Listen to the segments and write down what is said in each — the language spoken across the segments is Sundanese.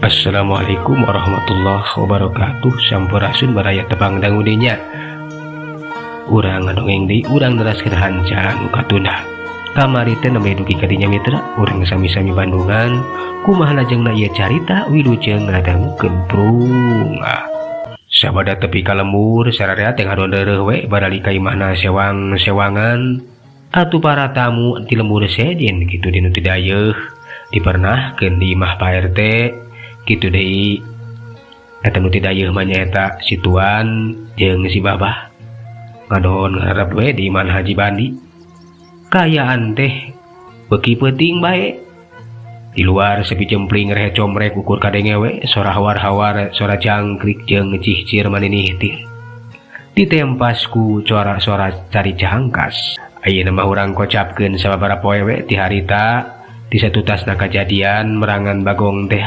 Assalamualaikum warahmatullahi wabarakatuh. Sampurasun baraya tepang dangu deui nya. Urang ngadongeng deui, urang neraskeun hanca anu katunda. Kamari teh nembe dugi ka dinya, mitra. Urang sami-sami bandungan kumaha lajengna ieu carita. Wilujeng ngadangukeun prung ah. Sabada tepi ka lembur sararea teh ngadon we baralik ka imahna sewang-sewangan. Atuh para tamu ti lembur sejen kitu dinu teu dayeuh dipernahkeun di imah Pak RT kitu deui. Eta nu teu dayeuh mah nyaeta si Tuan jeung si Babah ngadon ngarep we di imah Haji Bandi. Kaayaan teh beuki peuting bae. Di luar sepi jempling, rehe comrek ukur kadenge we sora hawar-hawar, sora jangkrik jeung cihcir maninihtir ditempas ku sora-sora cari jangkas. Ayeuna mah urang kocapkeun sababaraha poe we ti harita di satutasna kajadian merangan Bagong teh.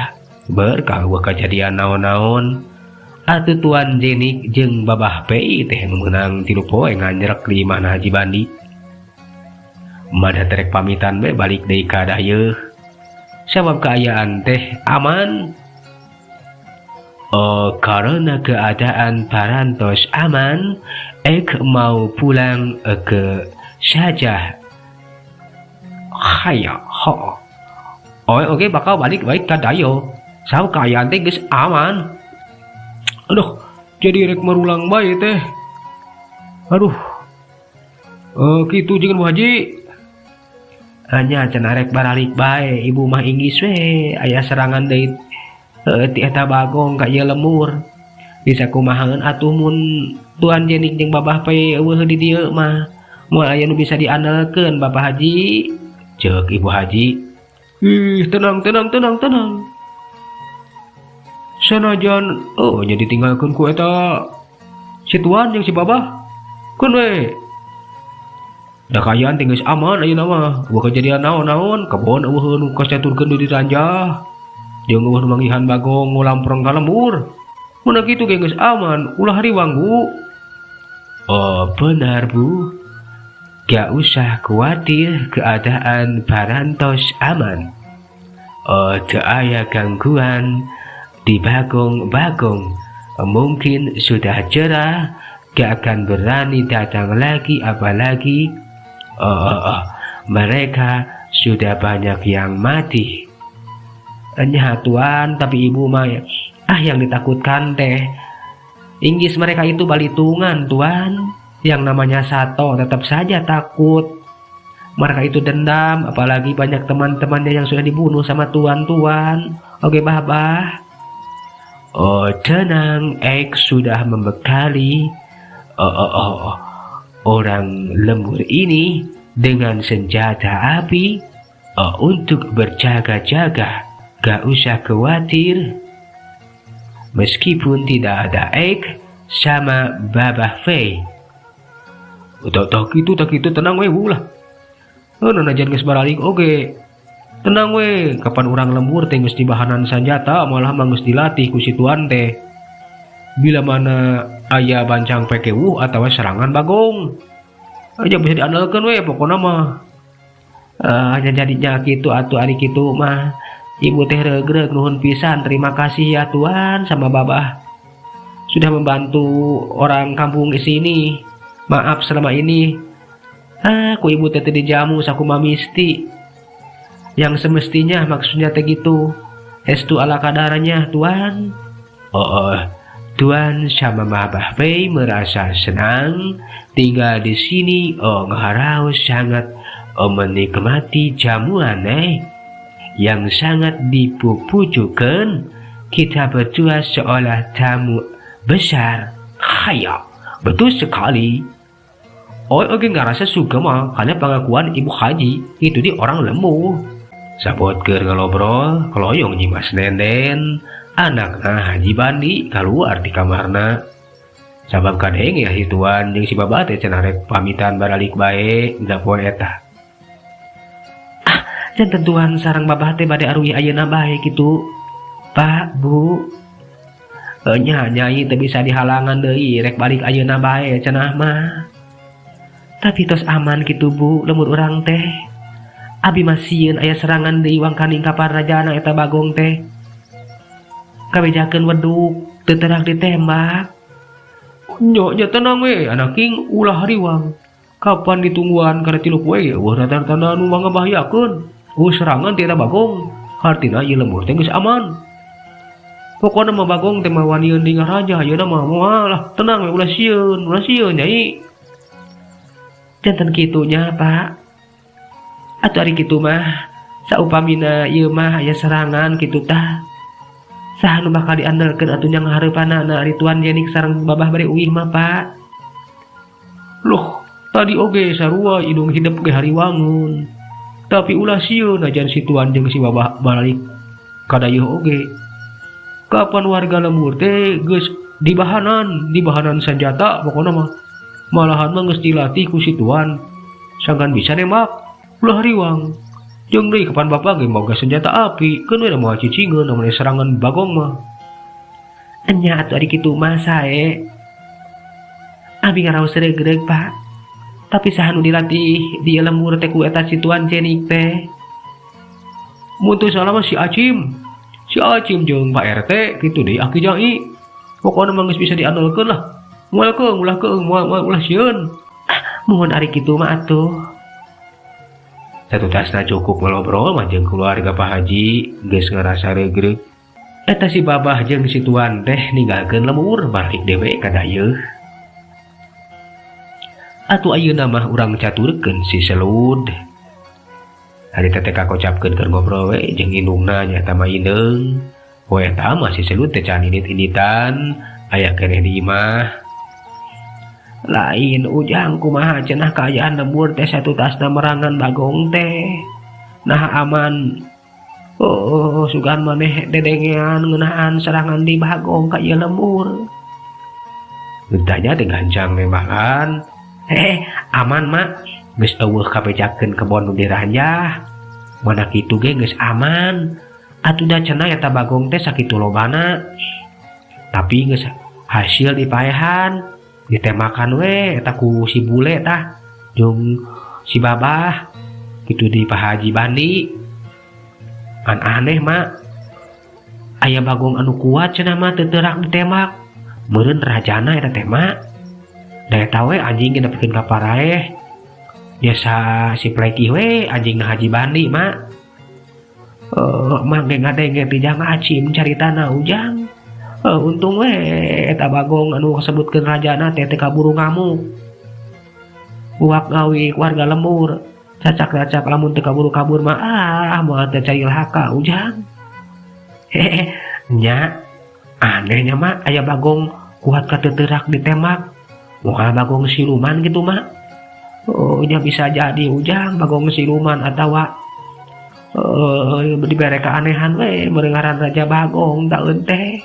Berkah euweuh kajadian naon-naon. Atuh Tuan Jenik jeung Babah Pei teh nu meunang 3 poe nganjrek di imahna Haji Bandi. Madah terek pamitan we balik deui ka dayeuh sabab kaayaan teh aman. Oh, karena keadaan parantos aman, ek mau pulang ke saja. Haya, ho. Oh, oke, bakal balik baik ka dayo. Sabab kaayaan teh geus aman. Aduh, jadi rek marulang bae teh. Aduh. Kitu jeung Bu Haji. Hanya cenah rek baralik bae, ibu mah inggis we aya serangan deui ti eta Bagong ka ieu lembur. Bisa kumahaeun atuh mun Tuan Jenik jeung Babah Pei euweuh di dieu mah. Moal aya nu bisa diandalkeun, Bapak Haji. Ceuk Ibu Haji. Ih, tenang, tenang, tenang, tenang. Sanajan oh nya ditinggalkeun ku eta si Tuan jeung si Babah. Keun we. Da kaayaan teh geus aman ayeuna mah. Euweuh kejadian naon-naon, kebon euweuh nu kacaturkeun di diranjah. Jeung euweuh nu manggihan Bagong ngulampreng ka lembur. Mun kitu ge geus aman, ulah hariwang, Bu. Oh, benar, Bu. Gak usah khawatir, keadaan parantos aman. Oh, teu aya gangguan di Bagong-Bagong. Mungkin sudah jera, gak akan berani datang lagi, apalagi oh, mereka sudah banyak yang mati. Nya Tuan, tapi ibu mah ya, ah, yang ditakutkan teh inggis mereka itu balitungan, Tuan. Yang namanya Sato tetap saja takut. Mereka itu dendam, apalagi banyak teman-temannya yang sudah dibunuh sama tuan-tuan. Oke, Babah. Oh, tenang, Ek sudah membekali oh, orang lembur ini dengan senjata api, oh, untuk berjaga-jaga. Gak usah khawatir. Meskipun tidak ada Ek sama Babah Fei. Tak, tak gitu, tak gitu, tenang we, Bu lah. Oh, nanajan geus baralik oge. Tenang we, kapan urang lembur teh geus dibahanan sanjata, malah mah geus dilatih ku si Tuan teh. Bila mana aya bancang pekewuh atau serangan Bagong. Aja bisa diandalkan we pokona mah. Hanya jadinya kitu atuh, ari kitu mah. Ibu teh regreg, nuhun pisan, terima kasih ya Tuan sama Babah. Sudah membantu orang kampung di sini. Maaf selama ini. Ah, ku ibu teh dijamu sakumaha misti. Yang semestinya maksudnya teh gitu. Estu ala kadarnya, Tuan. Oh. Tuan sama Babah Pei merasa senang tinggal di sini. Oh, ngeharau sangat, oh, menikmati jamuan yang sangat dipupujukan. Kita berdua seolah tamu besar. Haya, betul sekali. Oh, oke, nggak rasa suka mah karena pengakuan Ibu Haji itu di orang lembur. Sabot keur ngalobrol, keloyong Nyimas Nenden, anakna Haji Bandi keluar di kamarna. Sabab kadenge ya si Tuan jeung si Babah teh cenah rek pamitan baralik bae poe eta. Ah, janten Tuan sareng Babah teh bade aruih ayeuna bae kitu. Pak, Bu. Nya nyai teu bisa dihalangan deui rek balik ayeuna bae cenah mah. Tapi tos aman kitu, Bu, lembur urang teh. Abi mah sieun aya serangan deui wangkaning ka parajana eta Bagong teh. Kabejakeun weduk teu terak ditembak. Nyo nya tenang we anaking ulah hariwang. Kapan ditungguan kana 3 poe ge eueuh tanda-tanda anu mangabahayakeun. Eueuh serangan ti eta Bagong. Hartina ieu lembur teh geus aman. Pokona mah Bagong teh mah wanieun di ngaraja ayeuna mah moal lah tenang we ulah sieun Nyai. Janten kitu nya Pak. Atuh ari kitu mah saupamina ieu mah aya serangan kitu tah. Saha nu bakal diandelkeun atuh nya ngahareupanana ari Tuan Jenik sareng Babah bari uih mah Pak. Loh, tadi oge sarua indung hidep ge hariwangun. Tapi ulah sieun najan si Tuan jeung si Babah balik ka dayeuh oge. Kapan warga lembur teh geus dibahanan senjata pokona mah. Malahan mah geus dilatih ku si Tuan sangkan bisa nembak. Ulah hariwang. Jeung deui kapan bapak ge boga senjata api, keun we da moal cicingeun lamun aya serangan Bagong mah. Enya atuh ari kitu mah sae. Abi ngaraos regreg Pak. Tapi saha nu dilatih di lembur teh ku eta si Tuan Jenik teh? Mun teu salah mah si Acim. Si Acim jeung Pak RT kitu deui Aki Jai. Pokona mah geus bisa diandalkeun lah. Moal keung, ulah keung, moal, moal, ulah sieun. Ah, muhun ari kitu mah atuh. Satutasna cukup ngobrol mah jeung keluarga Pak Haji geus ngarasa regreg. Eta si Babah jeung si Tuan teh ninggalkeun lembur balik dewe ka dayeuh. Atuh ayeuna mah urang caturkeun si Selud. Ari teh kakocapkeun keur ngobrol we jeung indungna nyaeta mah Indeung. Poe eta mah si Selud teh can init-initan aya keneh di imah. Lain Ujang kumaha cenah kaayaan lembur teh satutasna merangan Bagong teh. Nah aman. Oh, sugan maneh dedengean ngeunaan serangan di Bagong ka ieu lembur. Ditanya teh gancang nembakan. Aman mak. Geus eueuh kabejakeun kebon nu diranjah. Mana kitu ge geus aman. Atuh da cenah eta Bagong teh sakitu lobana. Tapi geus hasil dipaehan. Ditembakan we eta ku si bule tah jeung si Babah kitu di Pak Haji Bandi. Kan aneh mak, aya Bagong anu kuat cenah mah teu teurak ditembak. Meureun rajana eta teh mak. Da eta we anjing ge nepikeun ka paraeh. Biasa si pleki we anjing na Haji Bandi mak. Mak ge ngadenge ti Jang Acim caritana Ujang. Untung we eta Bagong anu kasebutkeun rajana teh teh kaburu ngamuk. Uak gawe warga lembur. Cacak-cacak lamun teu kaburu kabur mah ah moal teh cai laka Ujang. Hehe nya anehnya mak aya Bagong kuat ka teu teurak ditembak. Moal Bagong siluman gitu mak. Oh nya bisa jadi Ujang Bagong siluman atawa dibere keanehan we meureun Raja Bagong taeun teh.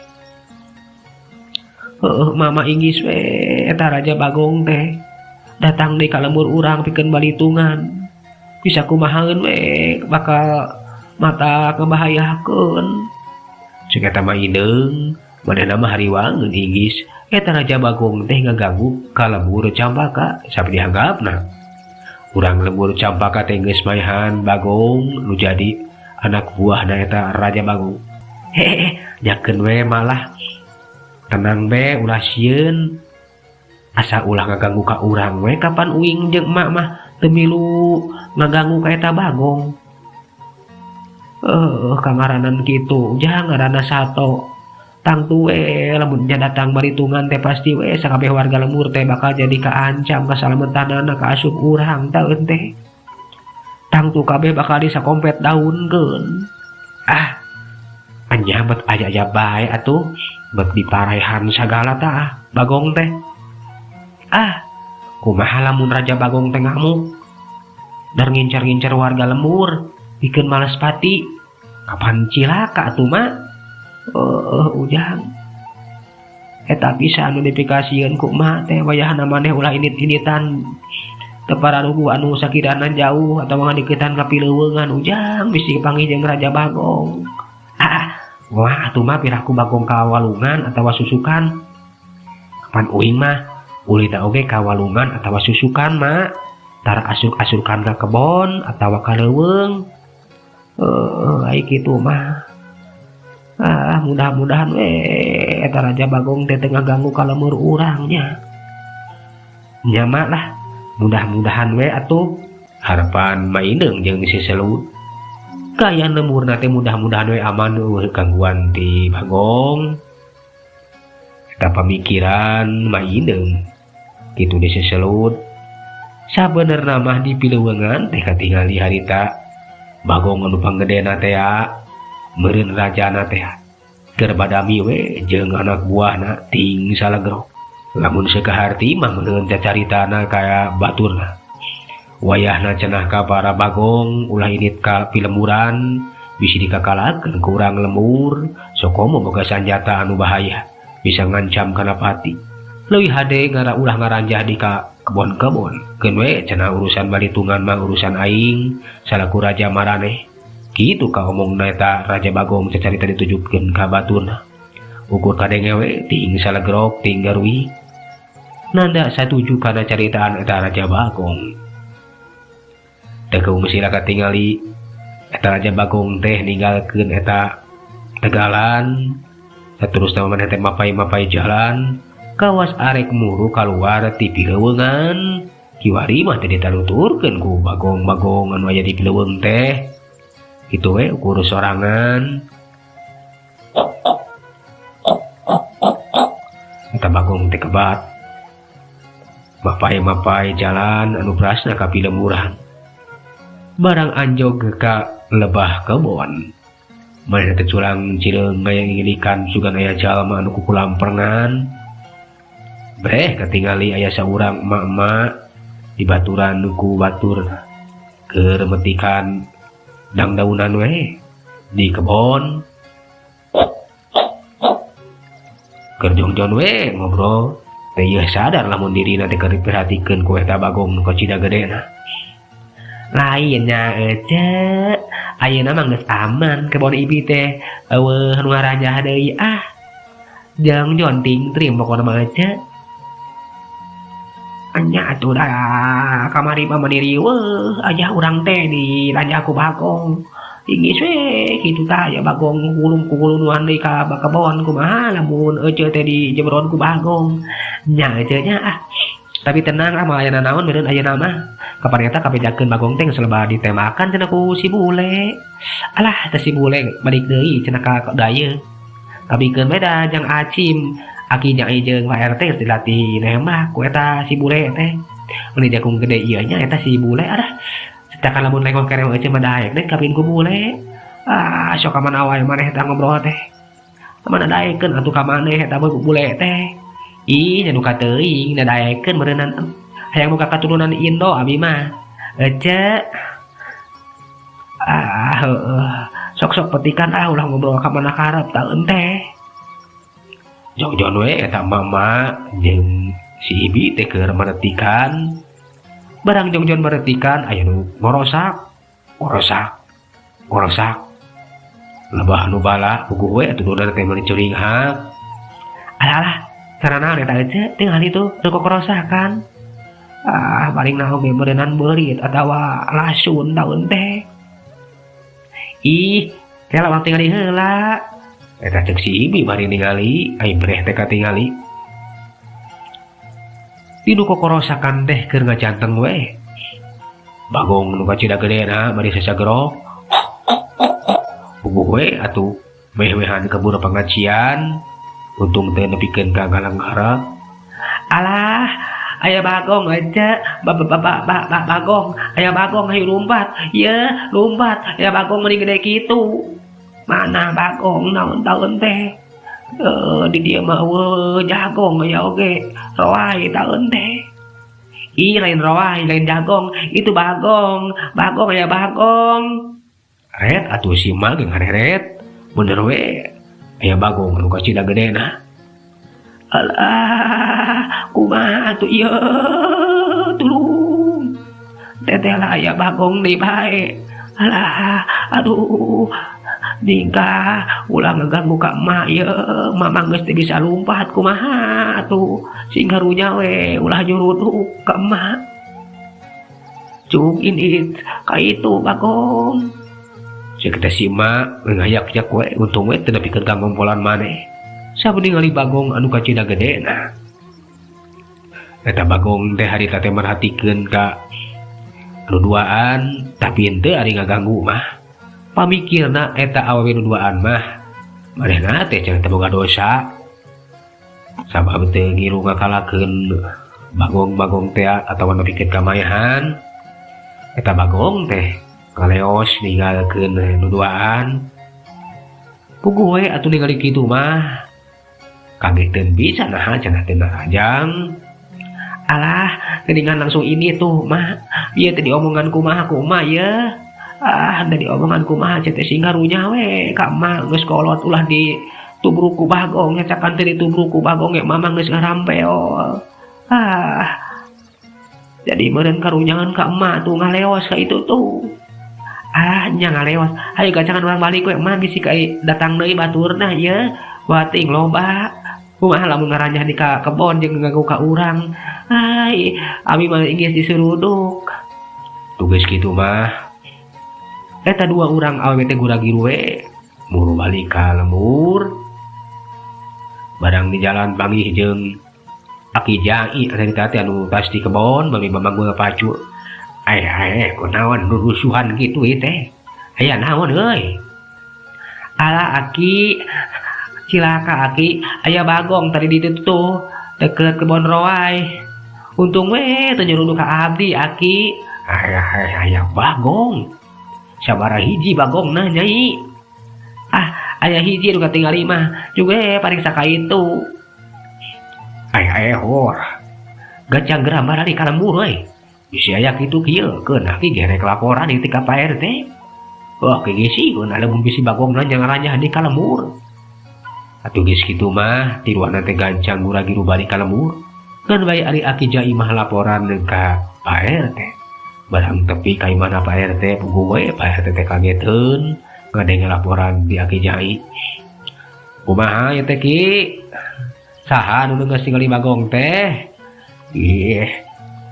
Heeh, mama inggis we eta Raja Bagong teh datang deui ka lembur urang pikeun balitungan. Bisa kumahaeun we bakal mata kebahayakeun. Cek eta mah indeung, manehna mah hariwangeun inggis eta Raja Bagong teh ngaganggu ka lembur Campaka sampe dianggapna. Urang lembur Campaka teh geus maehan Bagong nu jadi anak buahna eta Raja Bagong. Hehehe, nyakeun we malah tenang be ulah sieun. Asa ulah ngaganggu ka urang we kapan uing jeung emak mah teu milu ngaganggu ka eta Bagong. Kangaranan kitu ujang ngaranna sato. Tangtu we lamun nya datang baritungan teh pasti we sakabeh warga lembur teh bakal jadi kaancam kasalametanana ka asup urang taeun teh. Tangtu kabeh bakal disakompet daunkeun. Ah, anya bet aya-aya bae atuh bet diparehan sagala tah Bagong teh. Ah, kumaha lamun Raja Bagong teh ngamuk dar ngincar-ngincar warga lembur pikeun males pati. Kapan cilaka atuh mak? Ujang. Eta bisa anu dipikasieun ku emak teh wayahna maneh ulah init-initan teu pararugu anu sakirana jauh atawa ngadiketan ka pileuweungan Ujang bisi panggih jeung Raja Bagong. Ah, wah atuh mah piraku Bagong ka walungan atawa susukan. Kapan uing mah ulina oge ka walungan atawa susukan mak. Tara asuk-asukan ka kebon atawa ka leuweung. Ai kitu mah. Ah, mudah-mudahan we eta Raja Bagong teh teu ngaganggu ka lembur urang nya. Nya mah lah, mudah-mudahan we atuh harapan Maineung jeung si Selud. Kaayaan lemburna teh mudah-mudahan we aman eueuh gangguan ti Bagong. Eta pamikiran Maineung kitu di si Selud. Sabenerna mah di pileuweungan teh katingali harita Bagong anu panggedena teh meureun rajana teh keur badami we jeung anak buahna ting salagerok. Lamun sekaharti mah meureun cacaritana kaya baturna. Wayahna cenah ka para Bagong ulah init ka pilemburan bisi dikakalakeun ku urang lembur sokomo boga sanjata anu bahaya bisa ngancam kana pati. Leuwih hade ngara ulah ngaranjah di ka kebon-kebon keun we cenah urusan balitungan mah urusan aing salaku raja maraneh. Kitu ka omongna eta Raja Bagong cacarita ditujukeun ka baturna. Ukur kadenge we ting salagerok ting garui. Nanda satuju kana caritaan eta Raja Bagong. Teu sila katingali eta Raja Bagong teh ninggalkeun eta tegalan saterusna maneh teh mapay-mapay jalan kawas arek muru kaluar ti pileuweungan. Kiwari mah teh ditaluturkeun ku bagong-bagong anu aya di pileuweung teh. Kitu we ukur sorangan. Eta Bagong teh kebat mapay-mapay jalan anu berasna ka pilemburan. Barang anjog ka lebah kebon. Manehna teh culang cileung ngayangilikan sugan aya jalma anu kukulamperengan. Breh katingali aya saurang emak-emak dibaturan ku batur keur metikan dangdaunan we di kebon. Keur jongjon we ngobrol teh ieu sadar lamun dirina teh keur diperhatikeun ku eta Bagong nu kacida gedena. Lain nya ece, ayeuna mah geus aman kebon ibi teh eueuh nu ngaranjah deui ah. Jongjon ting trim pokona mah ece. Anya atuh dah kamari mah meuni riweuh aya urang teh di ranjah ku Bagong. Inggis we kitu tah aya Bagong kulung-kulunuan deui ka kebon kumaha lamun ece teh di jeberon ku Bagong. Nya ece nya ah. Tapi tenang ah moal aya nanaon meureun ayeuna mah. Kapan eta kabejakeun Bagong teh geus loba ditembakan cenah ku si bule. Alah teh si bule balik deui cenah ka dayeuh. Kabikeun we da jang Acim. Aki jang jeung Pak RT geus dilatih nembak ku eta si bule teh. Meuni jakung gede ieu nya eta si bule adah. Setakan lamun lengoh kerem ece mah daek deh kapin ku bule. Ah sok ka mana wae maneh eta ngobrol teh. Mana daekeun atuh ka maneh eta bule teh. Ih nya duka teuing da daekeun meureunnan hayang boga katurunan Indo abi mah. Ece. Ah heueuh. Sok-sok petikan ah ulah ngobrol ka mana karep taeun teh. Jongjon we eta mama jeung si Ibi teh keur meretikan. Barang jongjon meretikan aya nu ngorosak, ngorosak, ngorosak. Lebah nu bala puguh we atuh dona teh meuni curinghak. Alah alah, sarana naon eta ece tingali tuh nu kokorosakan. Ah paling naon ge meureunnan beurit atawa lasun taun teh. Ih, kela urang tingali heula. Eta cek si Ibi bari ningali, ai breh teh katingali. Tinu kokorosakan teh keur ngajanteng we. Bagong nu kacida gedena bari sasagerok. Puguh we atuh meh-mehan keburu pengajian. Untung teh nepikeun ka galangharep. Alah, aya Bagong aja, Bagong, aya Bagong hayu lumpat. Ieu lumpat, aya Bagong meuni gede kitu. Mana Bagong naon taun teh? Di dieu mah eueuh jagong aya oge, roai taun teh. Ih lain roai, lain jagong, itu Bagong, Bagong aya Bagong. Ret atuh si mah ge ngareret, bener we. Aya Bagong nu kacida gedena. Alah, kumaha atuh ieu tulung. Teteh lah aya Bagong deui bae. Alah, aduh. Ningkah ulah ngeganggu ka emak ieu, emak mah geus teu bisa lumpat kumaha atuh. Sing karunya we ulah nyuruduk ka emak. Cuk ini ka itu Bagong. Cek teh si emak ngayak-yak we untung we teu nepikeun ka ngompolan maneh. Sabab ningali Bagong anu kacida gedena. Eta Bagong teh harita teh merhatikeun ka anu duaan tapi henteu ari ngaganggu mah. Pamikirna eta awewe nu duaan mah manehna teh cenah teu boga dosa. Sabab teu ngilu ngakalakeun Bagong-bagong teh atawa nepikeun ka maehan. Eta Bagong teh ngaleos ninggalkeun nu duaan. Puguh we atuh ningali kitu mah. Kageteun bisa naha cenah teh narajang. Alah, geuningan langsung ini tuh mah. Ieu teh diomongan kumaha ku emak ye. Ah, teh diomongan kumaha cek teh sing karunya we ka emak geus kolot ulah ditubruk ku Bagong, nyacakan teh ditubruk ku Bagong ge mama geus ngarampeol. Ah. Jadi meureun karunyangan ka emak tuh ngaleos ka itu tuh. Ah, nya ngaleos. Hayu gacangan urang balik we emak bisi ka datang deui baturna ye. Wating loba. Kumaha lamun ngaranjah di ka kebon jeung ngaganggu ka urang. Ai, abi mah geus disuruduk. Tuh geus kitu mah. Eta dua urang awewe teh gura-giru we. Muru balik ka lembur. Barang di jalan panggih jeung Aki Jai harita teh anu tas di kebon bami mamanggul pacu. Ai ai kunaon rurusuhan kitu ieu teh. Aya naon euy? Ala Aki, cilaka Aki, aya Bagong tadi di ditu tuh deket kebon roai. Untung we teu nyuruduk ka abdi Aki. Ai ai aya Bagong. Sabaraha hiji Bagongna nyai? Ah, aya hiji nu katingali mah juga pariksa ka itu. Ai ai hor. Gacang geura barali ka lembur euy. Bisi aya kitu kieu, keun aki gerek laporan ieu ka Pak RT. Wah, ki geus sieun lamun bisi Bagongna nyangaranyah di ka lembur. Atuh geus kitu mah tiruanna teh gancang gura-giru balik ka lembur. Ngan bae ari Aki Jai mah laporan ka Pak RT. Barang tepi ka imahna Pak RT, puguh we Pak RT teh kageteun ngadenge laporan di Aki Jai. Kumaha ieu teh Ki? Saha nu geus ningali Bagong teh? Ih.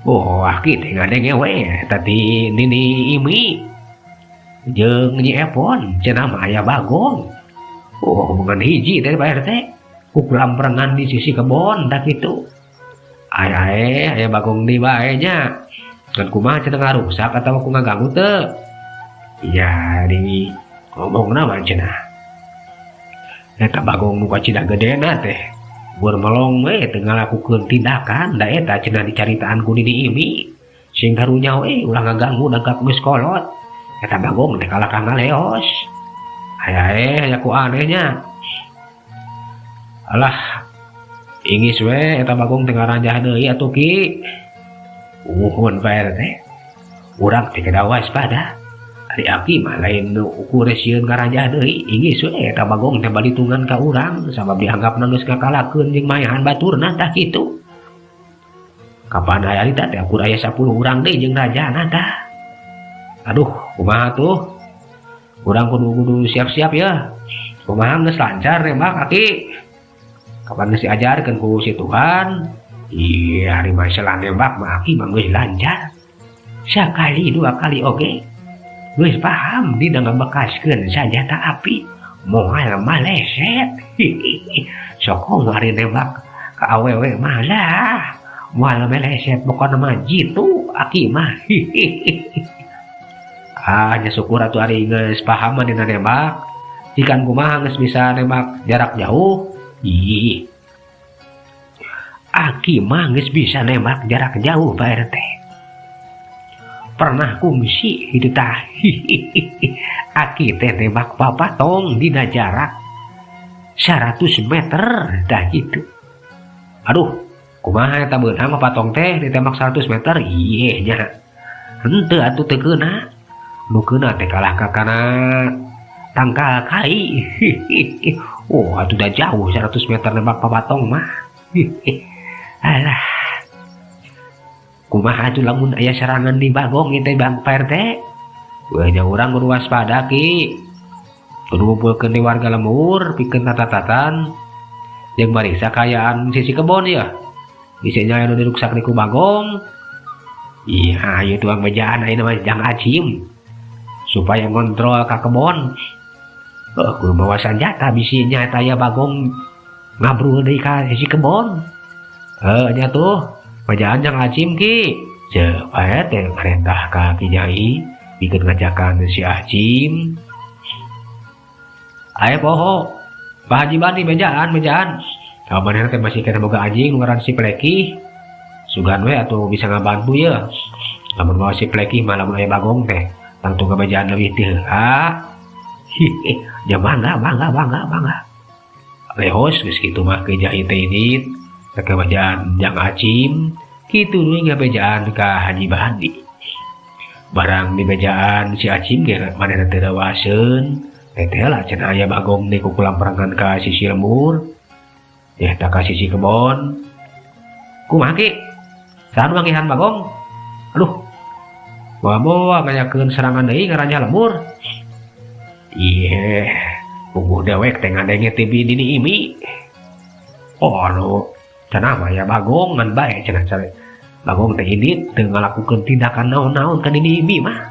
Oh, aki teh ngadenge we tadi Nini Imi jeung Nyi Epon cenah mah aya Bagong. Oh, hubungan hiji teh Pak RT. Kukulamperengan di sisi kebon dah kitu. Ai ai aya Bagong di bae nya. Kan kumaha cenah ngarusak atawa ku ngaganggu teu? Ya di ngomongna mah cenah. Eta Bagong nu kacida gedena teh. Beur melong we teu ngalakukeun tindakan da eta cenah dicaritaan ku Nini Imi. Sing karunya we ulah ngaganggu dangkap geus kolot. Eta Bagong teh kalah ka ngaleos. Aya aya ku anehnya. Alah, ingis we eta Bagong teh ngaranjah deui atuh Ki. Uhun Pak RT. Urang teh kedah waspada. Ari aki mah lain nu ukur sieun ngaranjah deui, ingis we eta Bagong teh balitungan ka urang sabab dianggapna geus ngakalakeun jeung maehan baturna tah kitu. Kapan harita teh akur aya 10 urang deui jeung rajana tah. Aduh, kumaha tuh? Urang kudu siap-siap ya. Kumaha geus lancar nembak aki? Kapan geus diajarkeun ku si Tuhan? Iya, ari masalah nembak mah aki mah geus lancar. Sakali dua kali oge. Geus paham dina ngabekaskeun sanjata api. Moal maleset. Sok ari nembak ka awewe mah lah. Moal meleset pokona mah jitu aki mah. Ah, nya syukur atuh ari geus paham dina nembak. Ikan kumaha geus bisa nembak jarak jauh. Ih. Aki mah geus bisa nembak jarak jauh Pak RT. Pernah kungsi itu tah. Aki teh nembak papatong dina jarak 100 meter dah gitu. Aduh, kumaha eta beunang papatong teh ditembak 100 meter? Ieu nya. Henteu atuh teu keuna. Nu keuna teh kalah ka kana tangkal kai. Oh, atuh dah jauh 100 meter nembak papatong mah. Alah. Kumaha atuh lamun aya serangan di Bagong ieu teh Bang Pak RT? Wah, nya urang kudu waspada Ki. Kudu ngumpulkeun di warga lembur pikeun tata-tatan jeung mariksa kaayaan sisi kebon ya. Bisi nya anu diruksak ku Bagong. Iya, ieu tuang bejaan ayeuna mah jang acim. Supaya ngontrol ka kebon. Kudu mawa sanjata bisi nya eta aya bagong ngabrul deui ka sisi kebon. Nya tuh bejaan jang Acim ki. Ceuk Pak RT ngarentah ka Ki Nyai pikeun ngajakan si Acim. Aya poho Pak Haji Bandi bejaan bejaan. Kalau manehna teh masih kena boga anjing nu ngaran si Pleki. Sugan we atuh bisa ngabantu ye. Lamun mawa si Pleki mah lamun aya bagong teh tangtu ngabejaan leuwih teh heula. Ya mangga mangga mangga mangga. Lehos geus kitu mah Ki Nyai teh indit sakabejaan jang Acim kitu deui ngabejaan ka Haji Bandi. Barang dibejaan si Acim ge manehna teh rewaseun. Teteh lah cenah aya bagong deui kukulamperengan ka sisi lembur. Teh ta ka sisi kebon. Kumaha ki? Saha nu manggihan bagong? Aduh. Moal-moal ngayakeun serangan deui ngaranjah lembur. Ieh, puguh dewek teh ngadenge ti bini imi. Oh anu cenah mah aya bagong ngan bae cenah care. Bagong teh indit teu ngalakukeun tindakan naon-naon ka nini imi mah.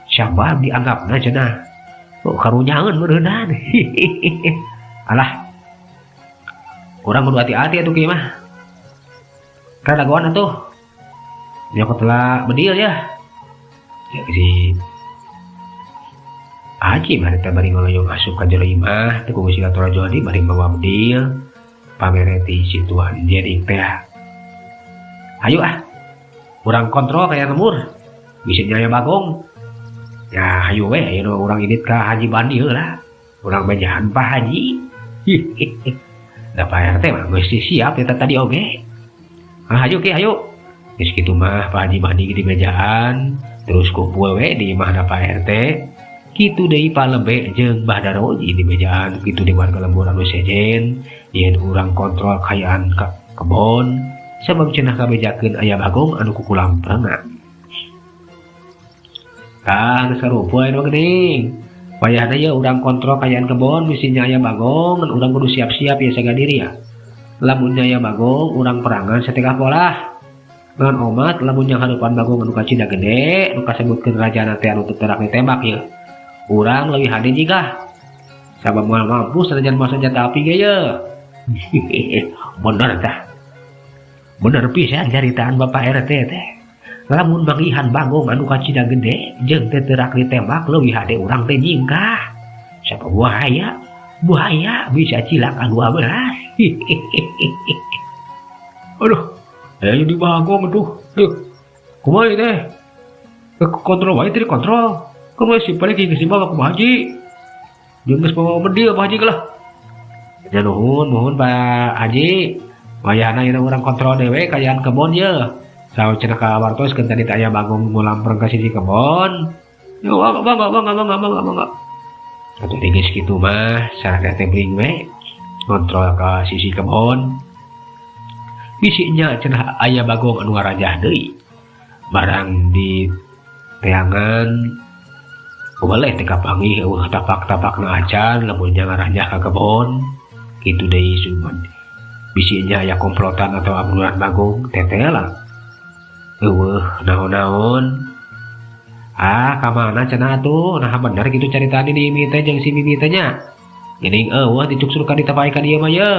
Sabab dianggapna cenah oh karunyaeun meureundan. Alah. Urang kudu hati-hati atuh kieu mah. Kada dagoan atuh. Nyokot lah bedil ya. Ya si Haji mah teh bari ngoloyong asup ka jero imah teh kudu silaturahmi bari mawa bedil. Pamereti si tuan jadi teh. Ayo ah. Urang kontrol kaya lembur. Bisa nyaya bagong. Ya hayu we ayeuna urang indit ka Haji Bandi heula. Urang bejaan Pak Haji. Da Pak RT mah geus siap eta tadi oge. Ah hayu ki hayu. Geus kitu mah Pak Haji Bandi di bejaan terus kumpul we di imahna Pak RT. Kitu deui Pak Lebe jeung Mbah Daroji di bejaan kitu di warga lembur anu sejen yen urang kontrol kayaan ka kebon sabab cenah kabejakeun aya bagong anu kukulamperengan. Tah geus sarupa anu geuning. Wayahna ye urang kontrol kayaan kebon bisi nya aya bagong ngan urang kudu siap-siap ye saga diri ya. Lamun nya aya bagong urang perangan satingkah polah. Ngan omat lamun nya harupan bagong anu kacida gede nu kasebutkeun rajana teh anu teu terak ditembak ye. Urang leuwih hade jigah. Sabab moal mampu sanajan mawa senjata api ge ye. Bener tah. Bener pisan caritaan Bapak RT teh. Lamun manggihan bagong anu kacida gede jeung teu terak ditembak leuwih hade urang teh nyingkah. Sabab buaya, buaya bisa cilaka 12. Aduh, aya di bagong aduh. Duh. Kumaha ieu teh? Kontrol wae teh dikontrol. Kumaha si paling geus dibawa ku Pak Haji. Jeung geus bawa bedil Pak Haji lah. Ya nuhun, nuhun Pak Haji. Wayahna ieu urang kontrol dewe kayaan kebon ye. Saur cenah ka wartos keun tadi teh aya bagong ngulampreng ka sisi kebon. Yo mangga mangga mangga mangga mangga. Atuh geus kitu mah sareng teh bring we kontrol ka sisi kebon. Bisi nya cenah aya bagong anu ngarajah deui. Barang di teangan boleh teh kapanggih eueuh tapak-tapakna acan lamun nya ngarajah ka kebon. Kitu deui suman. Bisi nya aya komplotan atau abruan bagong teteh lah. Eueuh naon-naon. Ah, ka mana cenah atuh? Nah bener kitu caritaan di imi teh jeung si bibi teh nya. Geuning eueuh dicuksurkan ditapaikan ieu mah ye.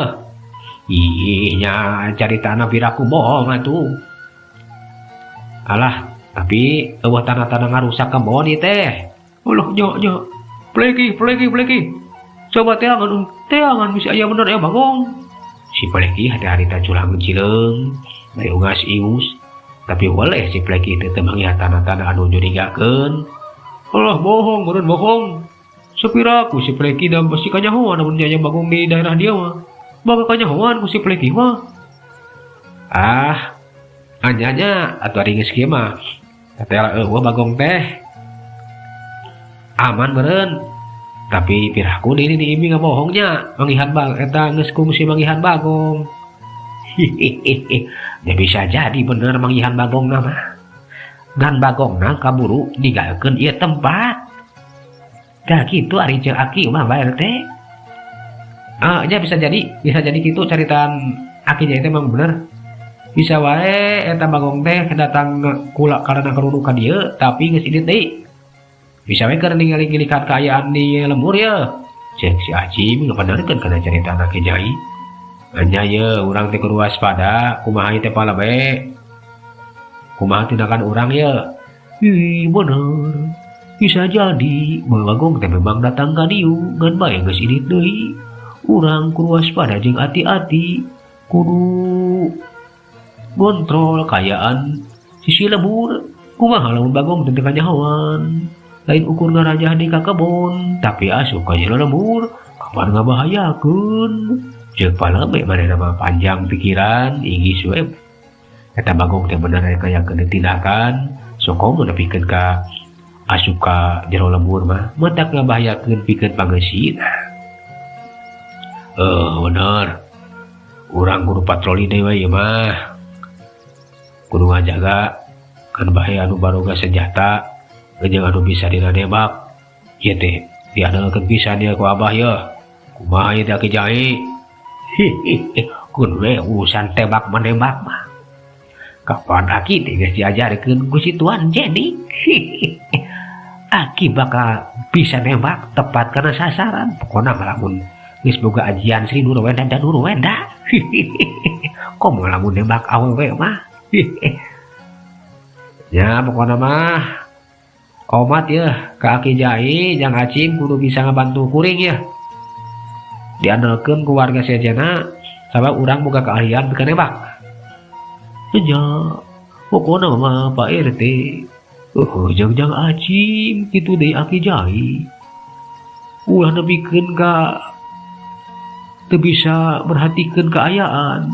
Ih, nya caritana piraku bohong atuh. Alah, tapi eueuh tanda-tanda ngarusak kebon ieu teh. Ulah nya nya. Pleki pleki pleki. Coba teangan teangan bisi aya bener aya bagong. Si Pleki hati-hati ta culang cileung, bari ungas ius. Tapi boleh si Pleki teh teu manggihan tanda-tanda anu nyurigakeun. Alah bohong, meureun bohong. Sapiraku si Pleki da besi kanyahoan lamun aya bagong di daerah dia mah. Bakal kanyahoan ku si Pleki mah. Ah, anya-anya atuh ari geus kieu mah. Teh eueuh bagong teh. Aman meureun. Tapi piraku deui ni imi ngabohongnya. Manggihan bang eta geus kungsi manggihan bagong. Hihihi. Ya bisa jadi bener manggihan bagong mah. Dan bagongna kaburu ninggalkeun ieu tempat. Tah kitu ari ceuk aki mah Pak RT. Ah, nya bisa jadi kitu caritaan akinya itu emang bener. Bisa wae eta bagong teh datang kula karena kerunu ka dieu tapi geus indit deui. Bisa we keur ningali ngilikan kaayaan di lembur ya. Cek si Acim ngabenerkeun kana carita Aki Jai. Anya ye urang teh kudu waspada, kumaha ieu teh palebe. Kumaha tindakan urang ye? Ih, bener. Bisa jadi Bagong teh memang datang ka dieu ngan bae geus indit deui. Urang kudu waspada jeung hati-hati, kudu ngontrol kaayaan sisi lembur. Kumaha lamun Bagong teh teu kanyahoan? Lain ukur ngarajah di ka kebon, tapi asup ka jero lembur, kapan ngabahayakeun. Ceuk palebe manehna mah panjang pikiran, inggis we. Eta Bagong teh bener aya ngayakeun tindakan, sokomo nepikeun ka asup ka jero lembur mah, matak ngabahayakeun pikeun pangeusina. Bener. Urang kudu patroli deui we ieu mah. Kudu ngajaga kan bahaya anu baroga senjata jeung anu bisa dina nembak. Ieu teh diandalkeun pisan ieu ku abah yeuh. Kumaha ieu teh Aki Jai? Hihihi, kun we urusan tembak menembak mah. Kapan aki teh geus diajarkeun ku si Tuan Jedik. Hihihi. Aki bakal bisa nembak tepat kana sasaran. Pokona mah lamun geus boga ajian Sri Nurwenda dan Nurwenda. Hihihi. Komo lamun nembak awewe mah. Hihihi. Ya pokona mah omat yeuh ka Aki Jai jang Acim kudu bisa ngabantu kuring yeuh. Diandalkeun ku warga sejenna sabab urang boga keahlian pikeun nembak. Nya pokona mah Pak RT. Jang jang Acim kitu deui Aki Jai. Ulah nepikeun ka teu bisa merhatikeun kaayaan.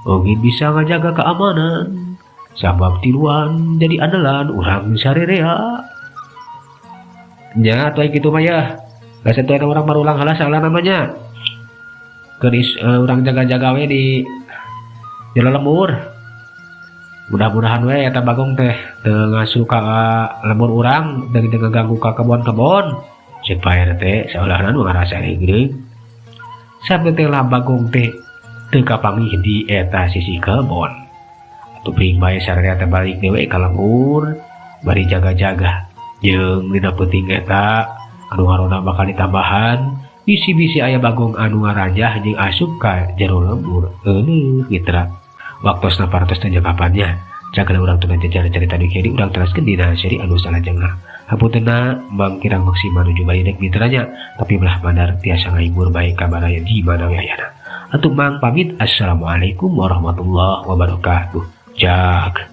Oge bisa ngajaga keamanan. Sabab tiluan jadi andalan urang sarerea. Nya atuh kitu mah yeuh. Geus atuh urang marulang heula salah namanya. Geulis urang jaga-jaga we di jero lembur. Mudah-mudahan we eta Bagong teh teu ngasup ka lembur urang teu ngaganggu ka kebon-kebon. Ceuk Pak RT saulahna nu ngarasa geureung. Sampe teh lah Bagong teh teu kapanggih di eta sisi kebon. Atuh bring bae sararea teh balik deui ka lembur bari jaga-jaga. Jeung dina peuting eta anu ngarona bakal ditambahan bisi-bisi aya Bagong anu ngarajah jeung asup ka jero lembur. Euleuh mitra. Waktosna parantos teh jangkapannya. Cagana urang teu jajar carita di kiri urang teraskeun dina seri anu salajengna. Hapuntenna mangkirang maksimal nuju balik mitranya, tapi belah bandar tiasa ngahibur bae kabaraya di mana we ayana. Atuh mang pamit, assalamualaikum warahmatullahi wabarakatuh. Jag.